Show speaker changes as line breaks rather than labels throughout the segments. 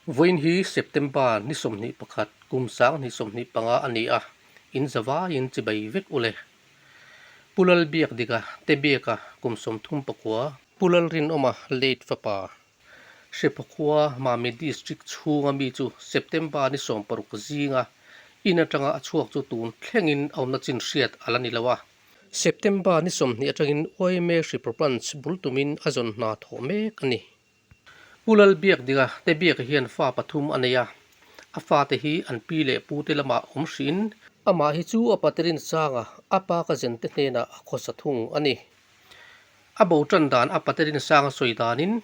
Vawiin hi September ni 21 kum 2025 a ni a, in zavaiin chibai vek u le. Pu Lalbiakdika te biaka kum 39, Pu Lalrinawma late fapa Hrephakhua Mami District chhunga mi chu September ni 16 zinga in atanga a chhuak chu tun thlengin a awmna chin hriat a la ni lo a. September ni 20 atangin yma Hriphaw Branch bul tumin a zawn hna thawh mek a ni. Pu Lalbiakdinga te biaka hian fa pathum a nei a, a fate hi an pi leh pu te lamah awm hriin, Amah hi chu a paterin sanga a pa ka zen te hnenah a khawsa thung a ni. A bo tan dan a paterin sanga sawi danin,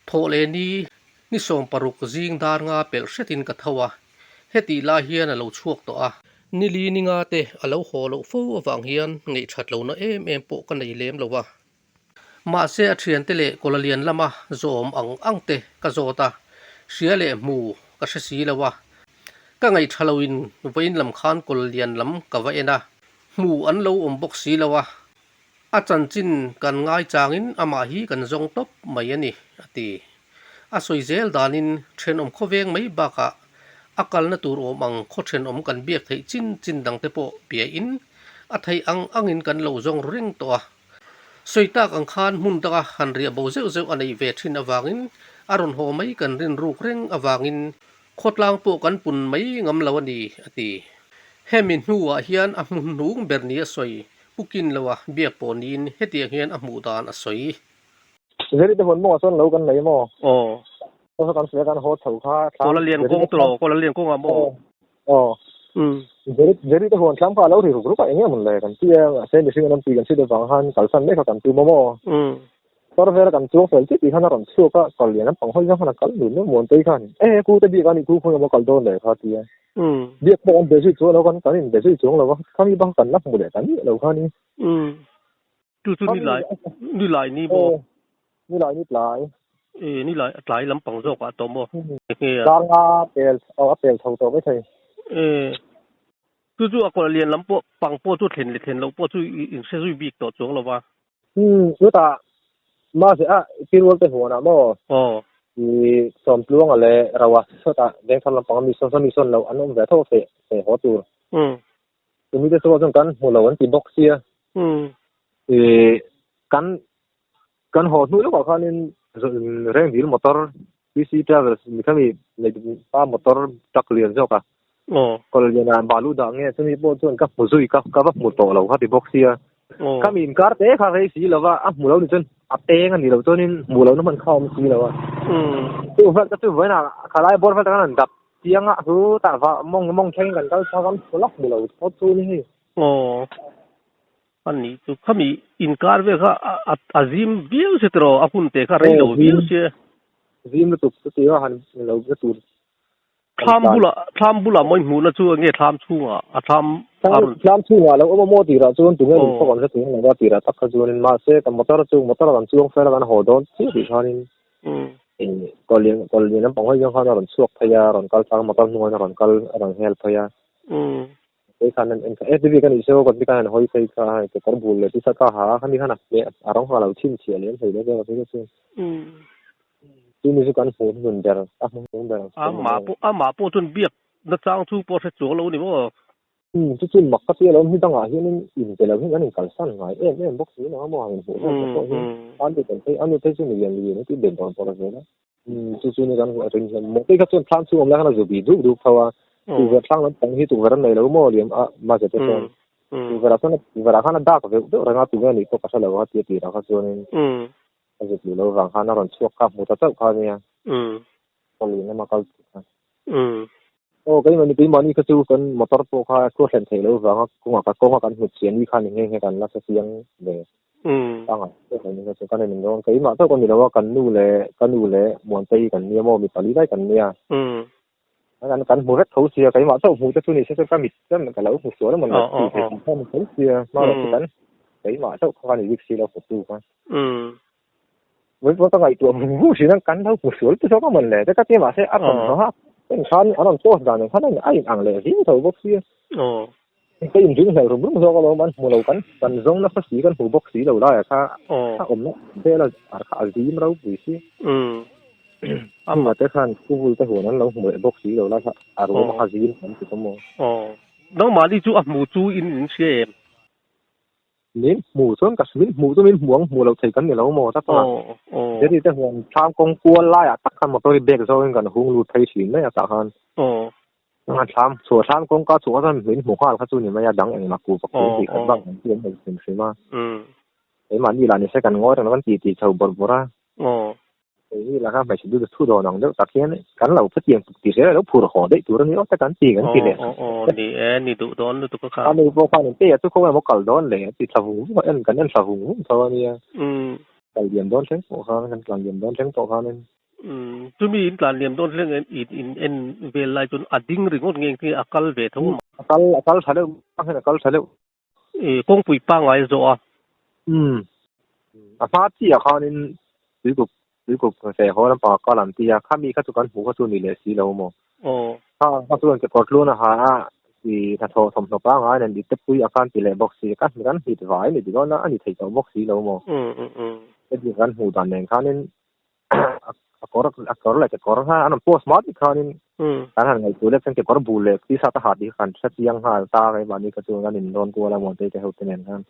Thawh leh ni ni 16 zing dar nga pelh hretin ka tho a, hetih lai hian a lo chhuak tawh a. Ni li ni nga te a lo haw loh fo avang hian ngeihthat lohna em em pawh ka nei lem lo a. Mahse a thiante leh Kawlalian lama zawm ang ang te ka zawt a, hria leh hmu ka hre si lo a. Ka ngaihṭha loin vawiin lam khan Kawlalian lam ka va en a, hmu an lo awm bawk si lo a. A chanchin kan ngaichangin amah hi kan zawng tawp mai a ni, a ti. A sawi zel danin thenawm khawveng mai bakah a kalna tur awm ang khaw thenawm kan biak theih chin chin dangte pawh biain a theih ang angin kan lo zawng ru reng tawh a. Sawi tak ang khan hmun danga han riah bo zeuh zeuh a neih ve thin avangin a rawn haw mai kan rin ruk reng avangin khawtlang pawh kan pun mai ngam lo a ni, a ti. Hemi hnuah hian a hmu hnung ber ni a sawi, Pu Kinloa biak pawh niin hetiang hian a hmuh dan a sawi.
Zeri te huan mawngah chuan lo kan nei maw?
Aw.
Aw kan sawi a kan haw chho kha thlam.
Kawla lian kawng tawh, kawla lian kawngah maw?
Aw. Zeri Zeri te huan thlam kha a lo ri ruk ruk a eng nge mawn le kan ti a, mahse mihring an awm tih kan hriat avang khan kalsan mek kha kan tum a maw? Tor vela kan chuang fel chiah tih khan a rawn chhuak a, kal lian lampang hawi zawng khan a kal dun mai Muantei khan e ku te biak a nih khu khawi emaw kal dawn le kha a ti a. Biak pawh an be zui chuang lo kan kan inbe zui chuang lo a, khami bak kan la hmu leh ta miah lo kha ni.
Chu chu ni lai ni lai ni maw?
Ni lai ni tlai.
E ni lai a tlai lampang zawk ah tawh maw? Nge a?
Dar nga pel aw a pel chho tawh mai thei.
E chu chu a kawlh lian lam pawh pang pawh chu thlen leh thlen loh pawh chu in hre zui bik tawh chuang lo va.
Chutah mahse a Pirual te huanah maw?
Aw.
I Sawmtluanga leh Roa sawtah Vengthar lampanga mi sawn mi sawn loh an awm ve tho feh feh haw tur. Chumi te chu chuan kan hmu lo an ti bawk sia. I kan kan haw hnu lawkah khanin Rengdil motor PC Travels mi khami nei pa motor truck lian zawk a. Kawlh lianah balu dah nge chumi pawh chuan ka hmu zui ka ka va hmu tawh lo kha ti bawk sia. Khami inkar te kha rei si lova a hmu lo ni chuan a peng a ni lo chuanin hmu lohna hman kha a awm si lo a. Chu vel te chu vawiinah khalai bawr vel te khan an dap chiang a chu tah va mawng mawng thleng kan kal chhuak a hmu lawk hmu lo phawt chu ni hei.
Aw a nih chu khami inkar vel kha a a zim viau se tiraw a hun te kha rei lo viau sia.
Zim lutuk chuti a han lo na tur
Thlam bulah thlam bulah mawi hmuhna chu enge thlam chhungah a thlam a rawn
Thlam chhungah lo awm a maw tirah chuan tunge min fawk an hre thung lo a tirah tak kha chuanin mahse ka motor chu motor a kan chuang fel a kan haw dawn chiah tih khanin kawllian kawllian lampang hawi zawng khan a rawn chhuak phei a rawn kal tlang motor hnungah hian a rawn kal a rawn hel phei a kei khan an en kha FB ka nih chu kawt bik a han hawi phei kha hei kekawr bul leh t-shirt ka ha a khami khan a hmeh a rawng kha a lo chhinchhiah lem hlei lek a chu. Chumi chu kan hmuh hnun ber a hmu hnung ber ang chu.
Amah pawh amah pawh chuan biak na chang chu pawh hre chuang lo ni maw?
Chu chu mak ka tia lo hi dangah hianin in pe lo hian kan inkalsan ngai em em bawk si lo a maw han inhmuh vel te pawh hi a nu kan phei a nu phei chu mi lian lian ti ben dawn pawh zel a. Chu chu ni kan ring hian maw kei kha chuan thlam chhung awm lai khan a zu bi duk duk tho a tukverh thlang lampang hi tukverh an nei lo maw liam a mahse te chuan tukverh ah chuan tukverh ah khan a dak veuh veuh reng a tunge a nih pawh ka hre lo a tia tirah kha chuanin A zut luh loh vang khan a rawn chhuak kha hmu ta chauh kha a nia. Kawlin lama kal tur kha. Aw keimah ni keimahni kha chu kan motor pawh kha a chhuah thlen theih loh vanga kawngah ka kawnga kan hnut chiah ni khan ni nghe nghe kan la hre chiang ve. Pangai pawh kan ni kha chu kan in rawn keimah chauh ka ni lo a kan nu leh ka nu leh Muantei kan nia maw mi pali lai kan nia. Kan kan hmu vek tho sia keimah chauh hmuh te chu ni se chu ka mit chuan ka lo hmu sual emaw tih theih ang kha a ni tho sia hma erawh chu kan keimah chauh kha ka ni bik si lo hmutu kha. Vawi ka ngaihtuah vung vung thin a kan lo hmu sual te zawk emaw le te ka tia mahse a thawmhnaw a en khan an rawn post dan ang khan a in ang leh viau tho bawk sia. Ka inring hlel rum rum zawk alawm an hmu lo kan kan zawng nasa si kan hmu bawk si lo laiah kha a awmna vel a kha a zim ropui si. Ama te khan Pu te huan an lo hmu leh bawk si lo la kha a ruam a kha zim an ti tawh maw?
Aw. Nangmahni chu a hmu chu in in hria em?
Min hmu chuan ka min hmu chu min hmu ang hmu lo thei kan ni lo maw tak a. Jerry te huan thlam kawng kual laiah tak khan motor hi bag zawngin kan hung lut phei thin mai a tah khan. A thlam chhuah thlam kawngka chhuah chuan min hmu nghal kha chu ni mai a dang engmah kuh vak tur tih khat bak an ti an nei hrim hrim a. Keimahni lah ni se kan ngawi reng lo kan ti ti chho bawrh bawrh a. Hei hi laka hmeichhe duh thu dawn ang deuh tak hian kan lo hetiang tuk ti zel a lo phur haw daih tur a ni awm te kan ti kan ti leh.
Aw aw ni e, ni duh dawn lutuk a kha.
A nu pawh khan in te a chu khawnge maw kal dawn le a ti thla vung vung a, en kan en thla vung vung tho a nia. Kal liam dawn thleng pawh khan kan tlan liam dawn thleng pawh khanin.
Chumi in tlan liam dawn thleng in in en vel lai chuan a ding ringawt nge nge a kal ve tho a.
A kal a kal tha deuh a kal tha deuh.
Kawngpui pangngai a zawh a.
Umm. A hma chiah khanin tuikuk tuikuk feh haw lampang a kal an ti a, khami kha chu kan hmuh kha chu ni leh si lo maw?
Aw.
Kha kha chuan kekawr tluan a ha a, ti hnathawh thawmhnaw pangngai nen dik te pui a khan ti leh bawk si, ka kan hit vai ni ti dawn a, a ni thei tawh bawk si lo maw? Heti kan hmuh dan nen khanin a kawr a kawr leh kekawr kha an rawn post hma tih khanin kan han ngaihtuah leh chuan kekawr bul leh t-shirt a ha tih kha kan hre chiang nghal ta keimahni kha chuan kan inrawn kual a Muantei te ho te nen khan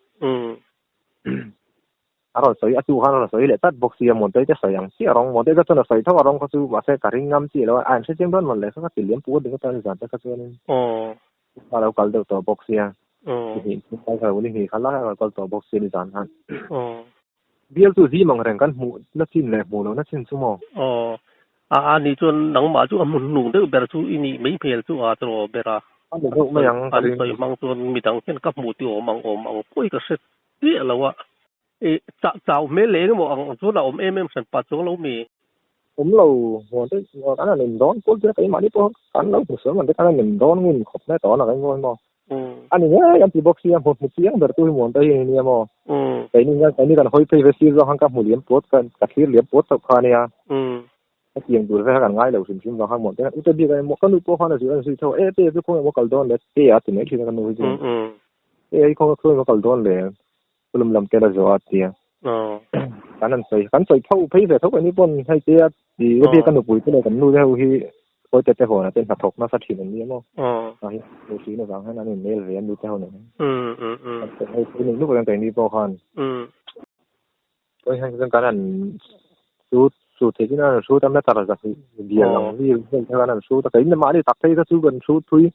a rawn sawi a tu khan a rawn sawi leh tlat bawk sia Muantei te sawi ang chiah rawng Muantei te chuan a sawi tho a rawng kha chu mahse ka ring ngam chiah lo a a inhre chiang dawn mawn le kha ka ti liam pur ding atan zan te kha chuanin a lo kal deuh tawh bawk sia ni hnih kha lai a rawn kal tawh bawk sia nizan khan. Bial chu zim ang reng kan hmuh na chin leh hmuh loh na chin chu maw?
Aw, a a nih chuan nangmah chu a hmun hnung deuh ber chu i nih mai hmel chu a tawh ber a.
A ni deuh mai ang ka
ring. An sawi hmang chuan midang hian ka hmuh tih awm ang awm ang pawi ka hre chiah lo a. I chah chau hmel leh engemaw ang chuan a awm em em hran pah chuang lo mi?
Awm lo, huan te kan han en dawn kual tir a keimahni pawh kan lo hmu sual man te kan han en dawn ngun khawp mai tawh a ngai ngawi maw. A ni ngei an ti bawk sia hmu hmu chiang ber tu hi muan te hi a nia maw. Keini hian keini kan hawi phei ve sir zawng khan ka hmu liam puat ka ka thlir liam puat chauh kha a nia. Hetiang tur ve kha kan ngai lo hrim hrim vang khan muan te khan ute bik a emaw ka nu pawh khan a zir a zui tho a e te chu khawnge maw kal dawn le te a ti mai thin a ka nu hi chuan. E hi khawnge khawnge maw kal dawn le Kulum lam te la zawh a tia. Kan han sawi kan sawi tho phei ve tho keini pawn hei te a ti ka bia ka nupui te leh kan nu te ho hi khawi te te huanah te hnathawk nasa thin an ni emaw. A hi nu hrin avang hian an inmail ve a nu te ho nen. Kan sawi hei phei nuk nuk reng keini pawh khan. Pawi hian chuan kan han hrut hrut theih chin a han hrut a meter zahnih bial ang mi vel te khan an hrut a keini mahni tak phei kha chu kan hrut thui.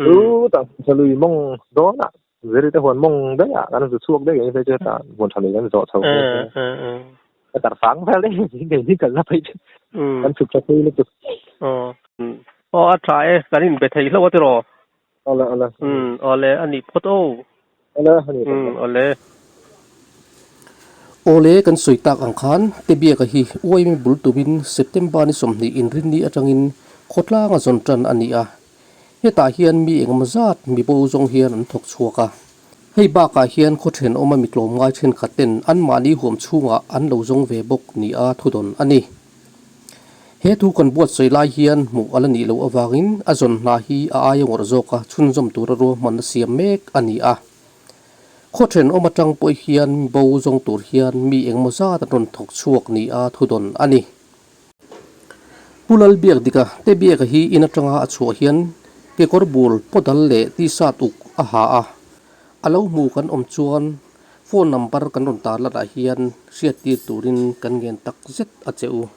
Chutah lui mawng dawnah Ziri te huan mawng daih ah kan zu chhuak daih ang phei chu hetah huan tha lui kan zawh chho phei chu. Ka tar fang vel daih ni ngei ni kalna phei chu. Kan chhuk tha phei lutuk.
Aw a tha e, kan inbe thei hlauh a tiraw?
Awle awle.
Awle a nih phawt aw.
Awle a nih phawt aw.
Awle. Awle kan sawi tak ang khan Tebiaka hi UIM bul tumin September ni 20 inrinni atangin khawtlanga zawn tan a ni a. Hetah hian mi engemaw zat mi bo zawng hian an thawk chhuak a. Hei bakah hian khaw thenawma mi tlawmngai thenkhat ten anmahni huam chhungah an lo zawng ve bawk nia thudawn a ni. He thu kan buatsawi lai hian hmuh a la nih loh avangin a zawn hna hi a aia ngawrh zawka chhunzawm tura ruahmanna siam mek a ni a. Khaw thenawm atang pawh hian mi bo zawng tur hian mi engemaw zat an rawn thawk chhuak nia thudawn a ni. Pu Lalbiakdika te biaka hi in atanga a chhuah hian kekawr bul pawdal leh t-shirt uk a ha a, a lo hmu kan awm chuan phone number kan rawn tarlan ah hian hriattir turin kan ngen tak zet a che u.